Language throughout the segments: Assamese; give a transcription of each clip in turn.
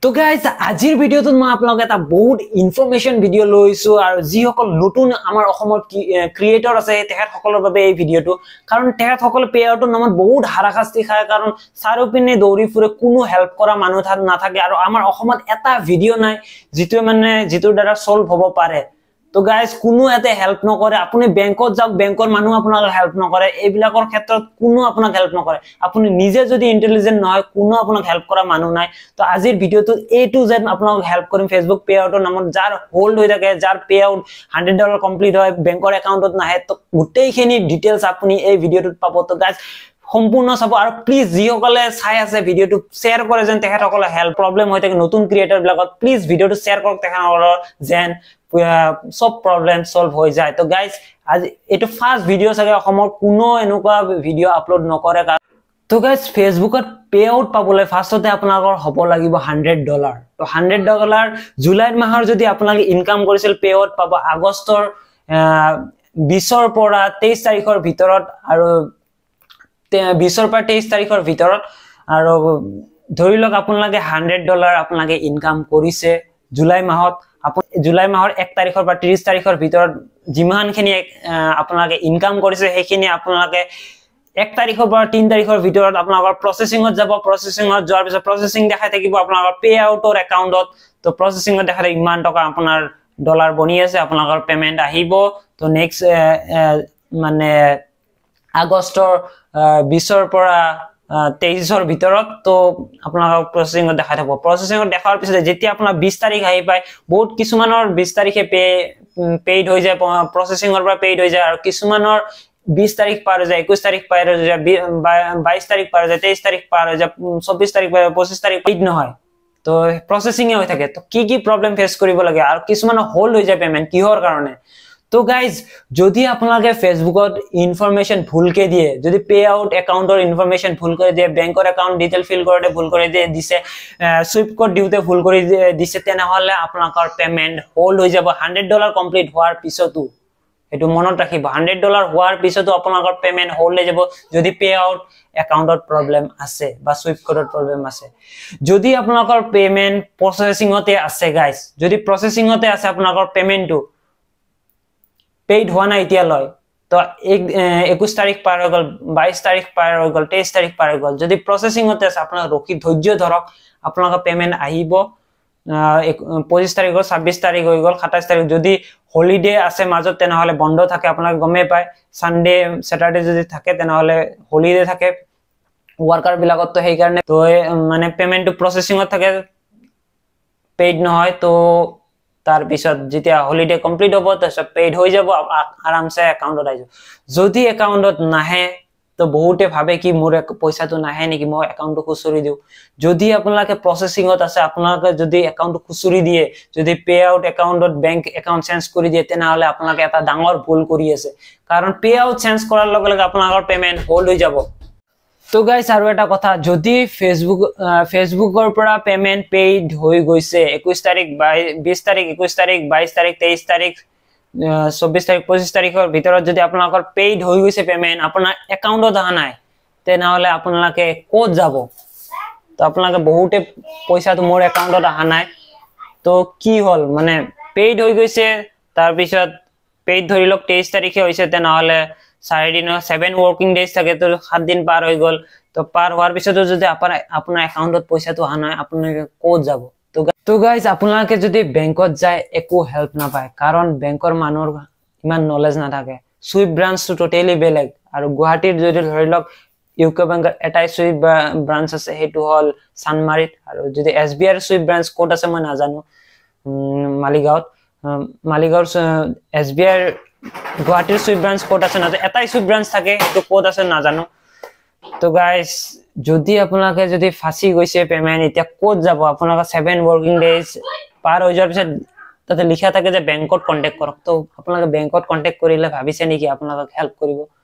তো গাইজ, আজিৰ ভিডিঅ'টোত মই আপোনালোক এটা বহুত ইনফৰমেশ্যন ভিডিঅ' লৈছো আৰু যিসকল নতুন আমাৰ অসমত ক্ৰিয়েটৰ আছে, তেখেতসকলৰ বাবে এই ভিডিঅ'টো। কাৰণ তেখেতসকলে পে আউটৰ নামত বহুত হাৰাশাস্তি খায়, কাৰণ চাৰিওপিনে দৌৰি ফুৰে, কোনো হেল্প কৰা মানুহ নাথাকে আৰু আমাৰ অসমত এটা ভিডিঅ' নাই যিটোৱে মানে যিটোৰ দ্বাৰা চল্ভ হ'ব পাৰে। তো গাইজ, কোনো ইয়াতে হেল্প নকৰে। আপুনি বেংকত যাওক, বেংকৰ মানুহ আপোনাক হেল্প নকৰে। এইবিলাকৰ ক্ষেত্ৰত কোনো আপোনাক হেল্প নকৰে। আপুনি নিজে যদি ইণ্টেলিজেণ্ট নহয়, কোনো আপোনাক হেল্প কৰা মানুহ নাই। তো আজিৰ ভিডিঅ'টোত এ টু জেড আপোনাক হেল্প কৰিম। ফেচবুক পে আউটৰ নামত যাৰ হোল্ড হৈ থাকে, যাৰ পে আউট $100 কমপ্লিট হয়, বেংকৰ একাউণ্টত নাহে, তো গোটেইখিনি ডিটেইলছ আপুনি এই ভিডিঅ'টোত পাব। তো গাইজ, সম্পূৰ্ণ চাব আৰু প্লিজ যিসকলে চাই আছে, ভিডিঅ'টো শ্বেয়াৰ কৰে, যেন তেখেতসকলে হেল্প প্ৰব্লেম হৈ থাকে নতুন ক্ৰিয়েটৰ বিলাকত। প্লিজ ভিডিঅ'টো শ্বেয়াৰ কৰক তেখেতসকলৰ, যেন চব প্ৰব্লেম চল্ভ হৈ যায়। তো গাইজ, আজি এইটো ফাৰ্ষ্ট ভিডিঅ' চাগে, অসমৰ কোনো এনেকুৱা ভিডিঅ' আপলোড নকৰে। তো গাইজ, ফেচবুকত পে আউট পাবলৈ ফাৰ্ষ্টতে আপোনালোকৰ হ'ব লাগিব $100। তো $100 জুলাই মাহৰ যদি আপোনালোকে ইনকাম কৰিছিল, পে আউট পাব আগষ্টৰ 20ৰ পৰা 23 তাৰিখৰ ভিতৰত আৰু 20ৰ পৰা 23 তাৰিখৰ ভিতৰত। আৰু ধৰি লওক আপোনালোকে $100 আপোনালোকে ইনকাম কৰিছে জুলাই মাহত, জুলাই মাহৰ 1 তাৰিখৰ পৰা 30 তাৰিখৰ ভিতৰত যিমানখিনি আপোনালোকে ইনকাম কৰিছে, সেইখিনি আপোনালোকে 1 তাৰিখৰ পৰা 3 তাৰিখৰ ভিতৰত আপোনালোকৰ প্ৰচেচিঙত যাব। প্ৰচেচিঙত যোৱাৰ পিছত প্ৰচেচিং দেখাই থাকিব আপোনালোকৰ পে আউটৰ একাউণ্টত। তো প্ৰচেচিঙত দেখাই থাকিব ইমান টকা আপোনাৰ ডলাৰ বনি আছে, আপোনালোকৰ পেমেণ্ট আহিব। তো নেক্সট মানে আগষ্টৰ 20ৰ পৰা 23ৰ ভিতৰত তো আপোনালোকক প্ৰচেচিঙত দেখাই থাকিব। প্ৰচেচিঙত দেখাৰ পিছত যেতিয়া আপোনাৰ 20 তাৰিখ আহি পায়, বহুত কিছুমানৰ 20 তাৰিখে পেইড হৈ যায়, প্ৰচেচিঙৰ পৰা পেইড হৈ যায়। আৰু কিছুমানৰ 20 তাৰিখ পাৰ হৈ যায়, 21 তাৰিখ পাৰ হৈ যায়, 22 তাৰিখ পাৰ হৈ যায়, 23 তাৰিখ পাৰ হৈ যায়, 24 তাৰিখ পাৰ হৈ যায়, 25 তাৰিখ পেইড নহয়, তো প্ৰচেচিঙে হৈ থাকে। তো কি কি প্ৰব্লেম ফেচ কৰিব লাগে আৰু কিছুমানৰ হোল্ড হৈ যায় পেমেণ্ট কিহৰ কাৰণে? তো গাইজ, যদি আপোনালোকে ফেচবুকত ইনফৰমেশ্যন ভুলকে দিয়ে, যদি পে আউট একাউণ্টৰ ইনফৰমেশ্যন ভুল কৰি দিয়ে, বেংকৰ একাউণ্ট ডিটেইল ফিল কৰোঁতে ভুল কৰি দিয়ে দিছে, চুইফ্ট কোড দিওঁতে ভুল কৰি দিছে, তেনেহ'লে আপোনালোকৰ পেমেণ্ট হোল্ড হৈ যাব $100 কমপ্লিট হোৱাৰ পিছতো। সেইটো মনত ৰাখিব, $100 হোৱাৰ পিছতো আপোনালোকৰ পেমেণ্ট হোল্ড হৈ যাব যদি পে আউট একাউণ্টত প্ৰব্লেম আছে বা চুইফ্ট কোডত প্ৰব্লেম আছে। যদি আপোনালোকৰ পেমেণ্ট প্ৰচেচিঙতে আছে গাইজ, যদি প্ৰচেচিঙতে আছে, আপোনালোকৰ পেমেণ্টটো পেইড হোৱা নাই এতিয়ালৈ, তো 21 তাৰিখ পাৰ হৈ গ'ল, 22 তাৰিখ পাৰ হৈ গ'ল, 23 তাৰিখ পাৰ হৈ গ'ল, যদি প্ৰচেচিঙতে আছে, আপোনাক ৰখি ধৈৰ্য ধৰক, আপোনালোকৰ পেমেণ্ট আহিব। 25 তাৰিখ হ'ল, 26 তাৰিখ হৈ গ'ল, 27 তাৰিখ, যদি হলিডে আছে মাজত তেনেহ'লে বন্ধ থাকে, আপোনালোকে গমেই পায়। ছানডে ছেটাৰডে যদি থাকে তেনেহ'লে হলিডে থাকে ৱৰ্কাৰ বিলাকত, তো সেইকাৰণে তো মানে পেমেণ্টটো প্ৰচেচিঙত থাকে, পেইড নহয়। তো তাৰপিছত যেতিয়া হলিডে কমপ্লিট হ'ব, তাৰপিছত পেইড হৈ যাব, আৰামছে একাউণ্টত আহি যাব। যদি একাউণ্টত নাহে, তো বহুতে ভাবে কি মোৰ পইচাটো নাহে নেকি, মই একাউণ্টটো খুচৰি দিওঁ। যদি আপোনালোকে প্ৰচেচিঙত আছে, আপোনালোকে যদি একাউণ্টটো খুচৰি দিয়ে, যদি পে আউট একাউণ্টত বেংক একাউণ্ট চেঞ্জ কৰি দিয়ে, তেনেহ'লে আপোনালোকে এটা ডাঙৰ ভুল কৰি আছে, কাৰণ পে আউট চেঞ্জ কৰাৰ লগে লগে আপোনালোকৰ পেমেণ্ট হোল্ড হৈ যাব। তো গাইজ, আৰু এটা কথা, যদি ফেচবুকৰ পৰা পেমেণ্ট পেইড হৈ গৈছে 21 তাৰিখ, 20 তাৰিখ, 21 তাৰিখ, 22 তাৰিখ, 23 তাৰিখ, 24 তাৰিখ, 25 তাৰিখৰ ভিতৰত যদি আপোনালোকৰ পেইড হৈ গৈছে পেমেণ্ট, আপোনাৰ একাউণ্টত অহা নাই, তেনেহ'লে আপোনালোকে ক'ত যাব? তো আপোনালোকে বহুতে পইচাটো মোৰ একাউণ্টত অহা নাই, তো কি হ'ল? মানে পেইড হৈ গৈছে, তাৰপিছত পেইড ধৰি লওক 23 তাৰিখে হৈছে, তেনেহ'লে চাৰিদিনৰ 7 ৱৰ্কিং ডেইজ থাকে, তো 7 দিন পাৰ হৈ গ'ল। তো পাৰ হোৱাৰ পিছতো যদি আপোনাৰ একাউণ্টত পইচাটো অহা নাই, আপোনালোকে ক'ত যাব? তো গাইজ, আপোনালোকে যদি বেংকত যায় একো হেল্প নাপায়, কাৰণ বেংকৰ মানুহৰ ইমান নলেজ নাথাকে। চুইফ্ট ব্ৰাঞ্চটো টোটেলি বেলেগ। আৰু গুৱাহাটীত যদি ধৰি লওক ইউকো বেংকৰ এটাই চুইফ্ট ব্ৰাঞ্চ আছে, সেইটো হ'ল চানমাৰীত। আৰু যদি এছ বি আইৰ চুইফ্ট ব্ৰাঞ্চ ক'ত আছে মই নাজানো, মালিগাঁৱত, মালিগাঁৱৰ এছ বি আইৰ গুৱাহাটীৰ চুইফ্ট ব্ৰাঞ্চ ক'ত আছে নাজানো। এটাই চুইফ্ট ব্ৰাঞ্চ থাকে, সেইটো ক'ত আছে নাজানো। তো গাইজ, যদি আপোনালোকে যদি ফাঁচি গৈছে পেমেণ্ট, এতিয়া ক'ত যাব আপোনালোকে? 7 ৱৰ্কিং ডেইজ পাৰ হৈ যোৱাৰ পিছত তাতে লিখা থাকে যে বেংকত কণ্টেক্ট কৰক। তো আপোনালোকে বেংকত কণ্টেক্ট কৰিলে ভাবিছে নেকি আপোনালোকক হেল্প কৰিব?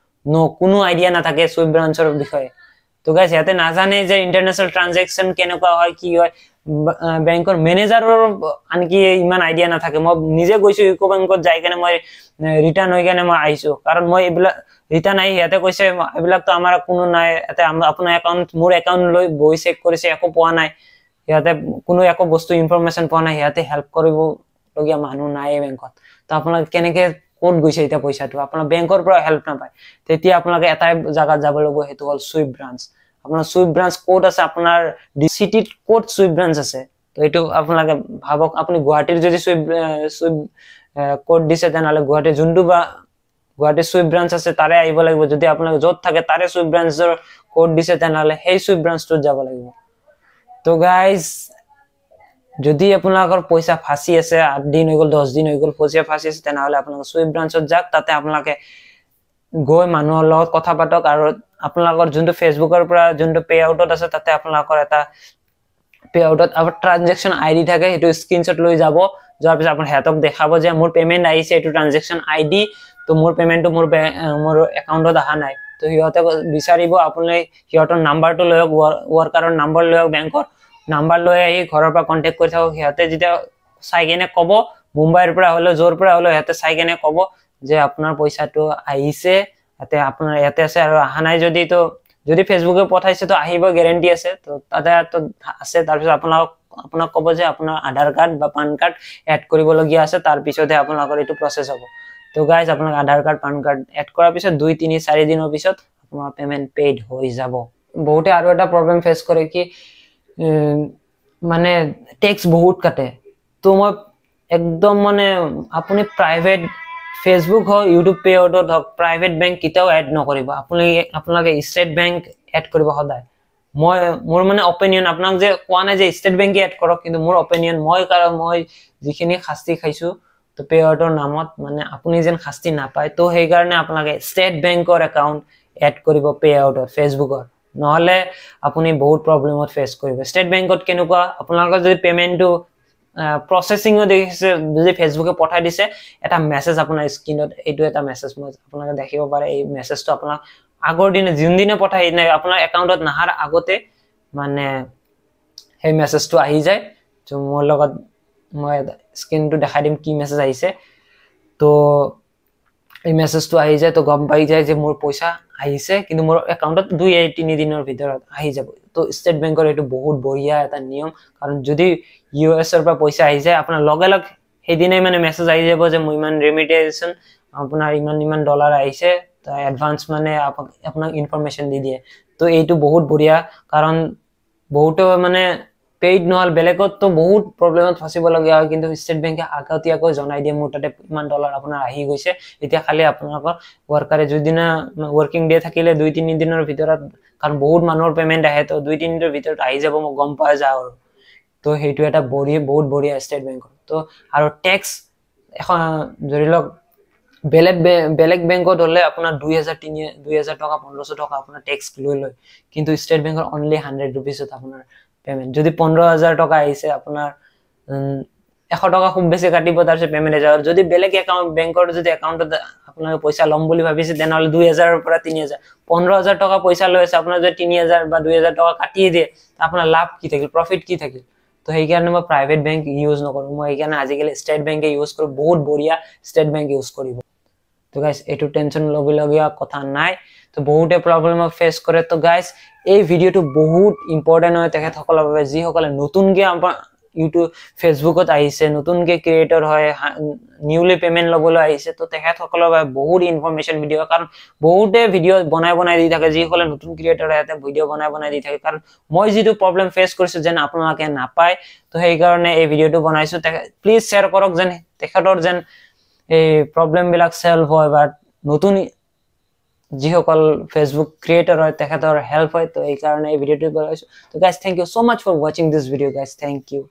ন, কোনো আইডিয়া নাথাকে চুইফ্ট ব্ৰাঞ্চৰ বিষয়ে। তো গাইজ, সিহঁতে নাজানে যে ইণ্টাৰনেশ্যনেল ট্ৰানজেকশ্যন কেনেকুৱা হয়, কি হয়। বেংকৰ মেনেজাৰৰ আনকি ইমান আইডিয়া নাথাকে। মই নিজে গৈছো ইউকো বেংকত, যাই কেনে মই ৰিটাৰ্ণ হৈ কেনে মই আহিছো, কাৰণ মই এইবিলাক ৰিটাৰ্ণ আহি সিহঁতে কৈছে এইবিলাকতো আমাৰ কোনো নাই ইয়াতে, আপোনাৰ একাউণ্ট মোৰ একাউণ্ট লৈ বহি চেক কৰিছে, একো পোৱা নাই। সিহঁতে কোনো একো বস্তু ইনফৰমেশ্যন পোৱা নাই, সিহঁতে হেল্প কৰিবলগীয়া মানুহ নাই বেংকত। তো আপোনালোকে কেনেকৈ ক'ত গৈছে এতিয়া পইচাটো, আপোনাৰ বেংকৰ পৰা হেল্প নাপায়। তেতিয়া আপোনালোকে এটাই জাগাত যাব লাগিব, সেইটো হ'ল চুইফ্ট ব্ৰাঞ্চ। আপোনাৰ চুইফ্ট ব্ৰাঞ্চ ক'ত আছে, আপোনাৰ চিটিত ক'ত চুইফ্ট ব্ৰাঞ্চ আছে, তো এইটো আপোনালোকে ভাবক। আপুনি গুৱাহাটীৰ যদি চুইফ্ট চুইফ্ট ক'ড দিছে, তেনেহ'লে গুৱাহাটীৰ যোনটো বা গুৱাহাটীৰ চুইফ্ট ব্ৰাঞ্চ আছে তাৰে আহিব লাগিব। যদি আপোনালোকে য'ত থাকে তাৰে চুইফ্ট ব্ৰাঞ্চৰ ক'ড দিছে, তেনেহ'লে সেই চুইফ্ট ব্ৰাঞ্চটোত যাব লাগিব। তো গাইজ, যদি আপোনালোকৰ পইচা ফাঁচি আছে, 8 দিন হৈ গ'ল, 10 দিন হৈ গ'ল, পইচা ফাঁচি আছে, তেনেহ'লে আপোনালোকে চুইফ্ট ব্ৰাঞ্চত যাওক। তাতে আপোনালোকে গৈ মানুহৰ লগত কথা পাতক আৰু আপোনালোকৰ যোনটো ফেচবুকৰ পৰা যোনটো পে আউটত আছে, তাতে আপোনালোকৰ এটা পে আউটত আপোনাৰ ট্ৰানজেকশ্যন আই ডি থাকে, সেইটো স্ক্ৰীনশ্বট লৈ যাব। যোৱাৰ পিছত আপুনি সিহঁতক দেখাব যে মোৰ পে'মেণ্ট আহিছে, এইটো ট্ৰানজেকশ্যন আই ডি, তো মোৰ পে'মেণ্টটো মোৰ একাউণ্টত অহা নাই। তো সিহঁতে বিচাৰিব, আপুনি সিহঁতৰ নাম্বাৰটো লৈ আহক, ৱৰ্কাৰৰ নাম্বাৰ লৈ আহক, বেংকৰ নাম্বাৰ লৈ আহি ঘৰৰ পৰা কণ্টেক্ট কৰি থাকক। সিহঁতে যেতিয়া চাই কেনে ক'ব, মুম্বাইৰ পৰা হ'লেও য'ৰ পৰা হ'লেও সিহঁতে চাই কেনে ক'ব যে আপোনাৰ পইচাটো আহিছে, ইয়াতে আপোনাৰ ইয়াতে আছে। আৰু অহা নাই যদি, তো যদি ফেচবুকে পঠাইছে তো আহিব, গেৰেণ্টি আছে, তো তাতে তো আছে। তাৰপিছত আপোনাক ক'ব যে আপোনাৰ আধাৰ কাৰ্ড বা পান কাৰ্ড এড কৰিবলগীয়া আছে, তাৰপিছতহে আপোনালোকৰ এইটো প্ৰচেছ হ'ব। তো গাইজ, আপোনাক আধাৰ কাৰ্ড, পান কাৰ্ড এড কৰাৰ পিছত 2, 3, 4 দিনৰ পিছত আপোনাৰ পে'মেণ্ট পেইড হৈ যাব। বহুতে আৰু এটা প্ৰব্লেম ফেচ কৰে কি মানে টেক্স বহুত কাটে। তো মই একদম মানে আপুনি প্ৰাইভেট ফেচবুক হওক, ইউটিউব পে আউটত হওক, প্ৰাইভেট বেংক কেতিয়াও এড নকৰিব। আপোনালোকে ষ্টেট বেংক এড কৰিব সদায়। মই মোৰ মানে অপিনিয়ন, আপোনাক যে কোৱা নাই যে ষ্টেট বেংকে এড কৰক, কিন্তু মোৰ অপিনিয়ন, মই কাৰণ মই যিখিনি শাস্তি খাইছো তো পে আউটৰ নামত, মানে আপুনি যেন শাস্তি নাপায়, তো সেইকাৰণে আপোনালোকে ষ্টেট বেংকৰ একাউণ্ট এড কৰিব পে আউটত ফেচবুকৰ, নহ'লে আপুনি বহুত প্ৰব্লেমত ফেচ কৰিব। ষ্টেট বেংকত কেনেকুৱা, আপোনালোকৰ যদি পে'মেণ্টটো প্ৰচেছিঙো দেখিছে, যদি ফেচবুকে পঠাই দিছে, এটা মেছেজ আপোনাৰ স্ক্ৰীণত, এইটো এটা মেছেজ মই আপোনালোকে দেখিব পাৰে। এই মেছেজটো আপোনাক আগৰ দিনা যোনদিনা পঠাই, সেইদিনা আপোনাৰ একাউণ্টত নাহাৰ আগতে মানে সেই মেছেজটো আহি যায়। ত' মোৰ লগত মই স্ক্ৰীণটো দেখাই দিম কি মেছেজ আহিছে। তো এই মেছেজটো আহি যায়, তো গম পাই যায় যে মোৰ পইচা আহিছে, কিন্তু মোৰ একাউণ্টত 2-3 দিনৰ ভিতৰত আহি যাব। তো ষ্টেট বেংকৰ এইটো বহুত বঢ়িয়া এটা নিয়ম, কাৰণ যদি ইউ এছৰ পৰা পইচা আহি যায়, আপোনাৰ লগে লগে সেইদিনাই মানে মেছেজ আহি যাব যে মোৰ ইমান ৰেমিটেশ্যন, আপোনাৰ ইমান ইমান ডলাৰ আহিছে, তো এডভান্স মানে আপোনাক ইনফৰমেশ্যন দি দিয়ে। তো এইটো বহুত বঢ়িয়া, কাৰণ বহুতো মানে পেইড নহ'ল, বেলেগততো বহুত প্ৰব্লেমত ফচিবলগীয়া হয়, কিন্তু ষ্টেট বেংকে আগতীয়াকৈ জনাই দিয়ে, মোৰ তাতে ইমান ডলাৰ আপোনাৰ আহি গৈছে। এতিয়া খালি আপোনালোকৰ ৱৰ্কাৰে যোনদিনা ৱৰ্কিং ডে থাকিলে 2-3 দিনৰ ভিতৰত, কাৰণ বহুত মানুহৰ পে'মেণ্ট আহে, তো 2-3 দিনৰ ভিতৰত আহি যাব, মই গম পোৱা যাওঁ। আৰু তো সেইটো এটা বঢ়িয়া, বহুত বঢ়িয়া ষ্টেট বেংকৰ। তো আৰু টেক্স এখন ধৰি লওক বেলেগ বেলেগ বেংকত হ'লে আপোনাৰ 2000, 2000 টকা, 1500 টকা আপোনাৰ টেক্স লৈ লয়, কিন্তু ষ্টেট বেংকৰ অনলি 100 ৰুপিজত আপোনাৰ পে'মেণ্ট। যদি 15,000 টকা আহিছে, আপোনাৰ 100 টকা খুব বেছি কাটিব, তাৰপিছত পে'মেণ্ট হৈ যাব। যদি বেলেগ একাউণ্ট বেংকৰ যদি একাউণ্টত আপোনালোকে পইচা ল'ম বুলি ভাবিছে, তেনেহ'লে 2000ৰ পৰা 3000, 15,000 টকা পইচা লৈ আছে, আপোনাৰ যদি 3000 বা 2000 টকা কাটিয়ে দিয়ে, আপোনাৰ লাভ কি থাকিল, প্ৰফিট কি থাকিল? তো সেইকাৰণে মই প্ৰাইভেট বেংক ইউজ নকৰোঁ। মই সেইকাৰণে আজিকালি ষ্টেট বেংকে ইউজ কৰোঁ। বহুত বঢ়িয়া ষ্টেট বেংক ইউজ কৰিব। তো গাইজ, এইটো টেনশ্যন ল'বলগীয়া কথা নাই। তো বহুতে প্ৰব্লেম ফেচ কৰে। তো গাইজ, এই ভিডিঅ'টো বহুত ইম্পৰ্টেণ্ট হয় তেখেতসকলৰ বাবে যিসকলে নতুনকৈ আমাৰ ইউটিউব, ফেচবুকত আহিছে, নতুনকৈ ক্ৰিয়েটৰ হয়, নিউলি পে'মেণ্ট ল'বলৈ আহিছে। তো তেখেতসকলৰ বাবে বহুত ইনফৰমেশ্যন ভিডিঅ', কাৰণ বহুতে ভিডিঅ' বনাই বনাই দি থাকে। যিসকলে নতুন ক্ৰিয়েটৰ হয়, সিহঁতে ভিডিঅ' বনাই বনাই দি থাকে। কাৰণ মই যিটো প্ৰব্লেম ফেচ কৰিছোঁ যেন আপোনালোকে নাপায়, তো সেইকাৰণে এই ভিডিঅ'টো বনাইছোঁ। প্লিজ শ্বেয়াৰ কৰক, যেন তেখেতৰ যেন এই প্ৰব্লেমবিলাক চল্ভ হয় বা নতুন যিসকল ফেচবুক ক্ৰিয়েটৰ হয় তেখেতৰ হেল্প হয়। তো এইকাৰণে এই ভিডিঅ'টো বনাইছোঁ। তো guys, thank you so much for watching this video, guys. Thank you.